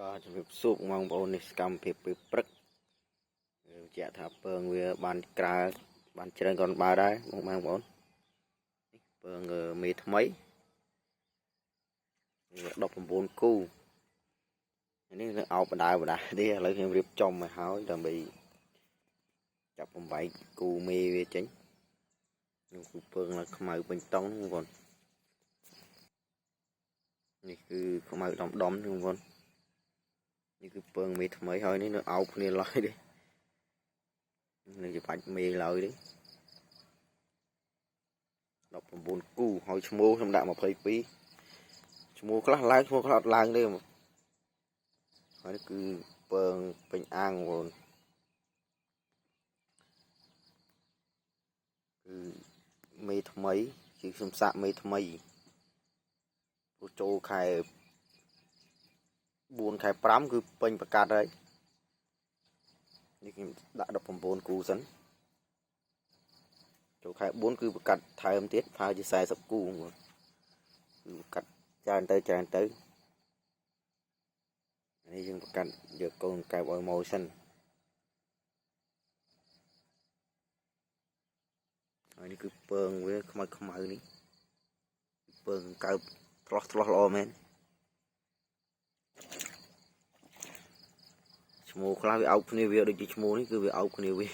បាទជំរាបសួរបងប្អូននេះសកម្មភាពពេលព្រឹកបញ្ជាក់ថាពងវាបានក្រើបានច្រើនកនបើដែរបងប្អូននេះពងមេថ្មី19គូនេះនៅអោបបដាបដាទេឥឡូវខ្ញុំរៀបចំឲ្យហើយដើម្បីចាប់បំបែកគូមេវាចេញនោះគឺពងខ្មៅពេញតង់បងប្អូននេះគឺខ្មៅដំដំបងប្អូននេះគឺពងមេថ្មីហើយនេះនៅអោបគ្នាឡើយទេនៅច្បាច់មេឡើយទេ19គូហើយឈ្មោះខ្ញុំដាក់22ឈ្មោះខ្លះឡើងឈ្មោះខ្លះអត់ឡើងទេហើយនេះគឺពងពេញអាងបងប្អូនគឺមេថ្មីគឺខ្ញុំសាក់មេថ្មីព្រោះចូលខែ4ខែ5គឺពេញប្រកាសហើយនេះខ្ញុំដាក់19គូសិនចូលខែ4គឺប្រកាសថែមទៀតប្រហែលជា40គូបងគឺប្រកាសច្រើនទៅច្រើនទៅនេះយើងប្រកាសយកកូនកែបឲ្យមកសិនហើយនេះគឺពងវាខ្មៅខ្មៅនេះពងកើបឆ្លោះឆ្លោះល្អមែនឈ្មោះខ្លះវាអោបគ្នាវាដូចជាឈ្មោះនេះគឺវាអោបគ្នាវា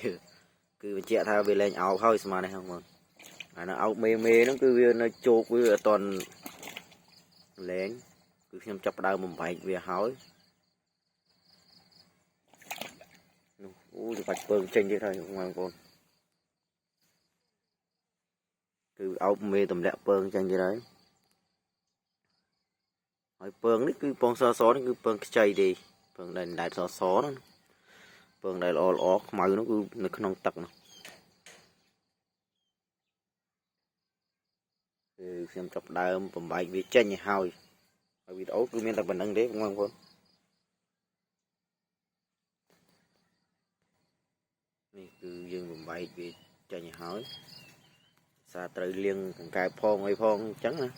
គឺបញ្ជាក់ថាវាលែងអោបហើយស្មាននេះហ្នឹងបងអានៅអោបមេមេហ្នឹងគឺវានៅជោគវាអត់តន់លែងគឺខ្ញុំចាប់ផ្ដើមបំបែកវាហើយនោះអូច្បាច់ពងចេញទៀតហើយបងប្អូនគឺអោបមេទម្លាក់ពងចេញទៀតហើយហើយពងនេះគឺពងសសនេះគឺពងខ្ចីទេពងដែលដែតសសហ្នឹងពងដែលល្អល្អខ្មៅនោះគឺនៅក្នុងទឹកនោះគឺខ្ញុំចាប់ដើមបំបែកវាចេញឲ្យហើយហើយវីដេអូគឺមានតែប៉ុណ្្នឹងទេបងប្អូននេះគឺយើងបំបែកវាចេញឲ្យហើយសារត្រូវលាងកង្កែបផងអីផងអញ្ចឹងណា